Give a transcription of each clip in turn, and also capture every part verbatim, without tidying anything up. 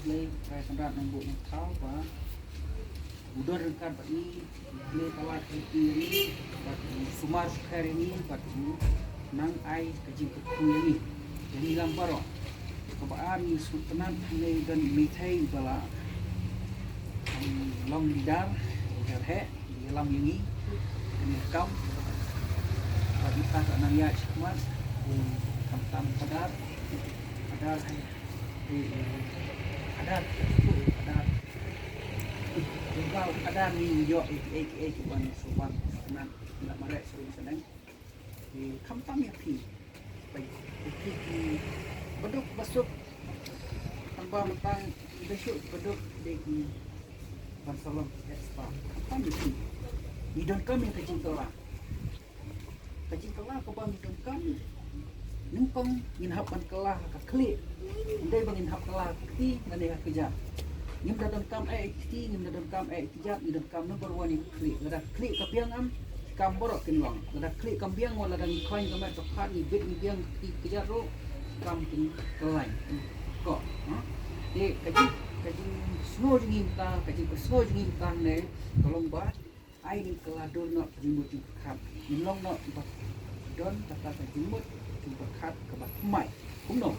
Blei Trai Kynrad Nongbuh Nongthaw ba u don ryngkat bad ngi, u plie palat ïa ngi, bad u sumar sukher ïa ngi, bad u nang ai ka jingkyrkhu ïa ngi, ïa ngi lang baroh. Kaba ar, ngi sngewtynnat hangne don i Mei Thei ba la, um, long leader, leader heh, ïalam ïa ngi, kane ka kam. Bad mynta ka nang ïaid shakhmat, um, khamtam Padar, Padar hai, eh, eh, Padar, Padar. Jong ka Padar ngi ïoh eh, eh, eh, eh, ban sngewbang, sngewtynnat, la mareh sngewbang sngewbang. Eh, khamtam ïa phi. Bai, ïa phi ki baduk basuk. Tang ba mynta ki basuk baduk dei ki ban sa long expert. Khamtam ïa phi. Ngi donkam ïa ka jingkylla. Ka jingkylla kaba ngi donkam. Nyngkong ngin hap ban kylla ha ka khlieh. Ym dei ba ngin hap kylla ha ka kti lane ha ka kjat. Ngim da donkam eh ïa ka kti, ngim da donkam eh ïa ka kjat, ngi donkam number one ïa ka khlieh. Lada ka khlieh ka biang, em, ki kam baroh kin long. Lada ka khlieh kam biang, wat lada ngi khlaiñ ka met ka phad, ngi bit ngi biang ka kti ka kjat ruh, ki kam kin kylla. Ko, ha? Te ka jing, ka jingsngew jong ngi mynta, ka jingpynsngew jong ngi mynta ne ka long ba ai ngin kylla dur noh ka jingmut jingpyrkhat. Ngin long noh kiba don kata ka jingmut jingpyrkhat kaba thymmai. Kumno?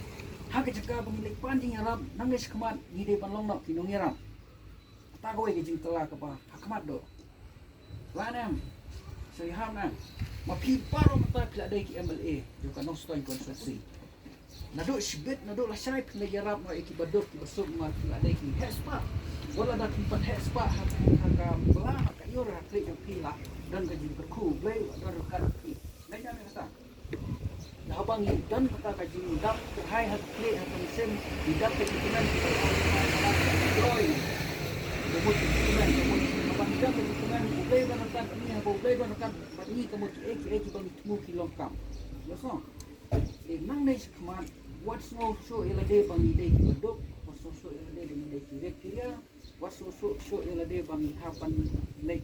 Ha ka jaka ba ngi leit pan jingïarap nangne shakhmat, ngi dei ban long noh ki nongïarap. Kata kawei ka jingkylla kaba ha khmat doh. Lah ne em? Sngewsih ne em? Ma phi baroh mynta phi la dei ki M L A jong ka Nongstoiñ constituency. Naduh shibit, naduh lashai phi la ïarap noh ïa ki baduk ki basuk, namar phi la dei ki heh spah. Wat lada phim pat heh spah ha, ha ka bylla, ha ka ïur, ha khlieh jong phi, la don ka jingkyrkhu, Blei u la don ryngkat bad phi. Lei na me kata. Haba ngi don kata ka jingdap kyrhai ha ka khlieh, ha ka mynsiem, ngi dap ka jingkmen, ka mut ka jingkmen, ka mut haba ngi dap ka jingkmen, U Blei u don ryngkat bad ngi, haba U Blei u don ryngkat bad ngi, ka mut kiei kiei kiba ngi thmu ki long kam. Ïa song. Te nangne shakhmat, wat sngew shuh ïa lade ba ngi dei ki baduk, wat sngew shuh ïa lade ba ngi dei ki riat ki ria, wat sngew shuh shuh ïa lade ba ngi hap ban leit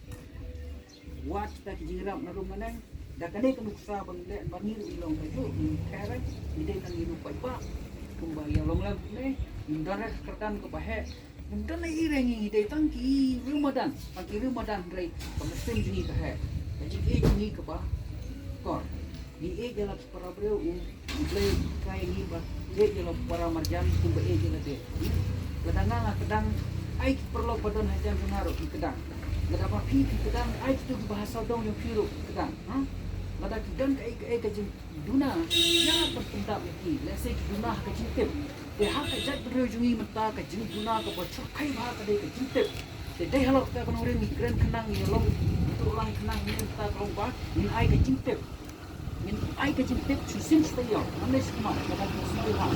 wad kita ki jingïarap na rum na neng. Da kane ka nuksa ba ngi leh, ba ngi ruh ngi long kajuh, ngi kren, ngi dei tang ngi ruh paidbah. Kumba ïa long lem ne, ngim don re ka kyrdan kaba heh. Ngim don ei ei re, ngi dei tang ki riew madan, tang ki riew madan, hynrei ka mynsiem jong ngi ka heh. Ka jingïeit jong ngi kaba kor. Ngi ïeit ïa la ki para briew, u, U Blei u hikai ïa ngi ba ïeit ïa la u para marjan kumba ïeit ïa lade. Lada nga nga kdang, ai ki paralok ba don hajan jong nga ruh ki kdang. Lada ma phi phi kdang, ai kito kiba ha sawdong jong phi ruh ki kdang. Ha? Lada ki don kaei kaei ka jingduna, ïa ban pyndap ïa ki. Lehse ki duna ha ka jingtip. Te ha ka jaitbynriew jong ngi mynta ka jingduna kaba shyrkhei bha ka dei ka jingtip. Te dei halor kata ka nongrim ngi kren khnang, ngi long, ngi long khnang, ngi mynta ka long ba ngin ai ka jingtip. Ngin ai ka jingtip shisien shi taïew, nangne shakhmat, lada phi sngewthuh.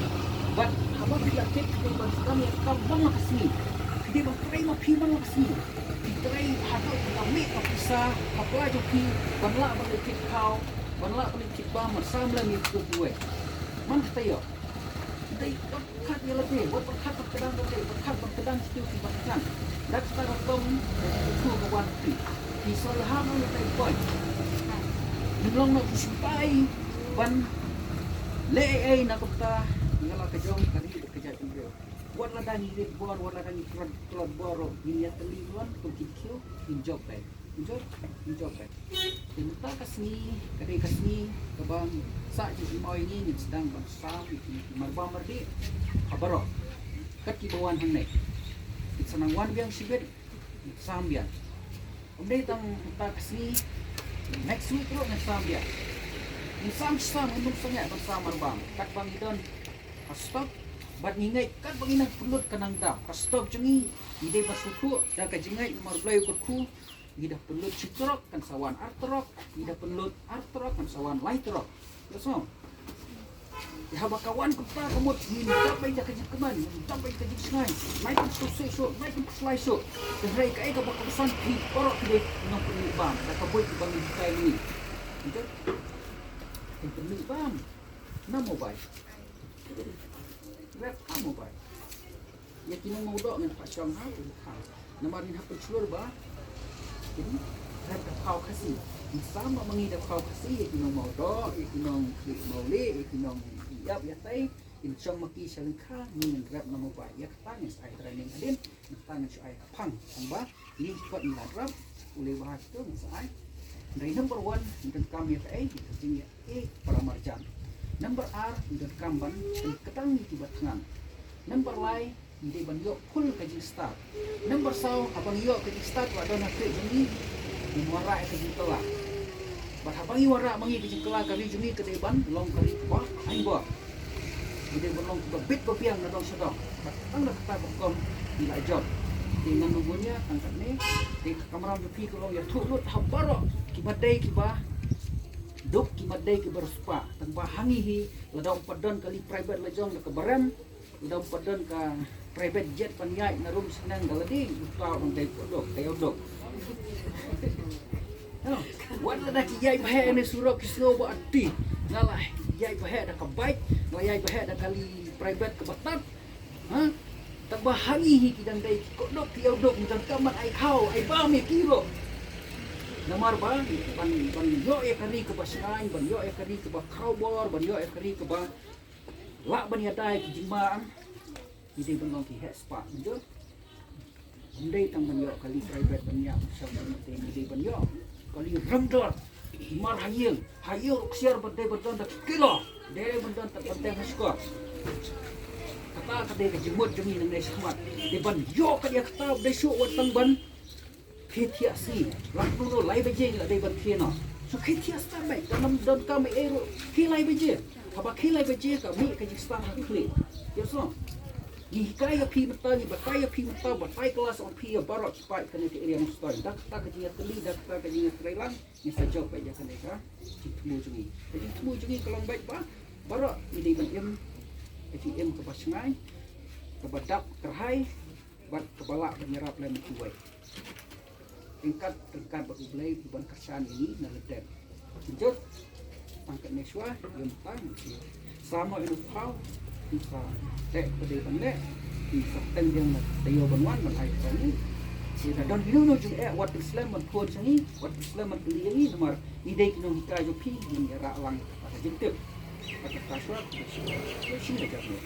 Bad haba phi la tip, phi dei ban sdang ïa ka kam man la ka sngi. Phi dei ban trei ma phi man la ka sngi. Phi trei haduh ba ka mih ka pisa ha pla jong phi, ban lah ban leit thied khaw, ban lah ban leit thied bam, ban sam lem ïa kitu kiwei. Man ka taïew. Dei, wat pyrkhat ïa lade, wat pyrkhat ban kdang lade, pyrkhat ban kdang kitu kiba khlaiñ. Da kata ka rukom, ka rukom ka wan phi. Phi sngewthuh ïa kata ka point. Ngim long noh ki sipai ban leh ei ei na ka bynta ïa la ka jong ka ri bad ka jaitbynriew. Wat lada ngi rit bor, wat lada ngi tlot, tlot bor ruh, ngin ïatylli wan kum ki dkhiew, ngin jop beit. Jop, jop, eh. Te mynta ka sngi, ka dei ka sngi kaba sah jingkynmaw ïa ngi, ngin sdang ban sam ïa ki marbam mardih ha baroh. Kat kiba wan hangne, ngin sa nang wan biang shibit, ngin sam biang. Ym dei tang mynta ka sngi, next week ruh ngin sam biang. Ngin sam shi sam, ngin ym sangeh ban sam marbam. Katba ngi don ha stock, bad ngi ngeit katba ngi nang pynlut ka nang dap. Ka stock jong ngi, ngi dei ban sngewthuh da ka jingngeit namar Blei u kyrkhu, ngi da pynlut shi trok, kan sa wan ar trok, ngi da pynlut ar trok, kan sa wan lai trok. Ïa sngewthuh. Te haba ka wan kumta ka mut ngin dap beit da ka jingkmen, ngin dap beit da ka jingshngaiñ, nai kum shu shu shu, nai kum shu lai shu. Te hynrei kaei kaba kongsan, phi baroh phi dei nongpynmih bam da ka buit ba ngi hikai ngi. Ïa ka pynmih bam. Na mobile. Rep ha mobile. Ïa ki nong Mawdoh ngin pynshong ha, ha. Namar ngin hap pynshlur ba. Kin rep da khaw Khasi. Ngin sam ba ma ngi da khaw Khasi, ïa ki nong Mawdoh, ïa ki nong Khlieh Mawlieh, ïa ki nong Ïap Ïatei. Kin shong ma ki sha lyngkha, ngi ngin rep na mobile. Ïa kata ngin sa ai training hadien, nangta ngin shu ai ka phang. Tang ba, ngi ki kot ngi la rep, u lei bha kito ngin sa ai. Hynrei number one, ngi donkam ïa kaei, ïa ka jingïa e para marjan. Number ar, ngi donkam ban, ngi kdang ïa ki ba thngan. Number lai, ngi dei ban ïoh full ka jingstad. Number saw, haba ngi ïoh ka jingstad, ba don ha khlieh jong ngi, ngin wanrah ïa ka jingkylla. Bad haba ngi wanrah ma ngi ka jingkylla, ka ri jong ngi ka dei ban long ka ri kaba aiñ bor. Ngi dei ban long kiba bit ba biang na dong sha dong. Bad tang da kata ka rukom ngi la jop. Te ngan ym bun ïa tang katne. Te ka kamram jong phi ka long ïathuh lut ha baroh kiba dei kiba duk, kiba dei kiba riewspah. Tang ba ha ngi hi, lada ym pat don kali private la jong da kaba rem, lada ym pat don ka private jet ban ïaid na rum shaneng, da lade uta u dang dei kohdok, ka ïew dok. Wat lada ki ïaid ba heh ne surok ki sngew ba ati. Nga la ïaid ba heh da ka bike, nga la ïaid ba heh da kali private kaba tad. Ha? Tang ba ha ngi hi ki dang dei ki kohdok ki ïew dok, ngi donkam ban ai khaw ai bam ïa ki ruh. Namar ba ban, ban ïoh ïa ka ri kaba shngaiñ, ban ïoh ïa ka ri kaba khrawbor, ban ïoh ïa ka ri kaba lah ban ïada ïa ki jingma, ngi dei ban long ki heh spah, mynjur. Ym dei tang ban ïoh kali private ban ïaid sha ban te, ngi dei ban ïoh kali rem dor. Mar ha ïing, ha ïing ruh ksiar ba dei ban don da ki kilo, dei ban don da ban dei ha shkor. Kata ka dei ka jingmut jong ngi nangne shakhmat. Dei ban ïoh ka dei kata, dei shuh wat tang ban khie thiah sngi. Lak no no lai baje ngi la dei ban khie noh. Shu khie thiah stad beit, kan ym donkam ei ei ruh. Khie lai baje. Haba khie lai baje ka mih ka jingstad ha khlieh. Ïohsngew. Ngi hikai ïa phi mynta, ngi batai ïa phi mynta, batai klas ong phi ïa baroh ki paid kane ka area Nongstoiñ. Da kata ka jingïatylli, da kata ka jingïatreilang, ngi sa jop beit ïa kane ka jingthmu jong ngi. Ka jingthmu jong ngi ka long beit ba baroh ngi dei ban im ka jingim kaba shngaiñ, kaba dap kyrhai, bad kaba lah ban ïarap lem ïa kiwei. Ryngkat, ryngkat bad U Blei uban kyrshan ïa ngi na lyndet. Mynjur, tang katne shuwa, ïa mynta ngin sa sam noh ïa u phaw, ngin sa teh ba dei ban leh, ngin sa teng biang na taïew ban wan ban ai training. Te lada don kino kino jingeh, wat pynslem ban phone sha ngi, wat pynslem ban kylli ïa ngi, namar ngi dei ki nonghikai jong phi, ngin ïarah lang kata ka jingtip. Kata ka shuwa, kata ka shuwa, kata ka shuwa.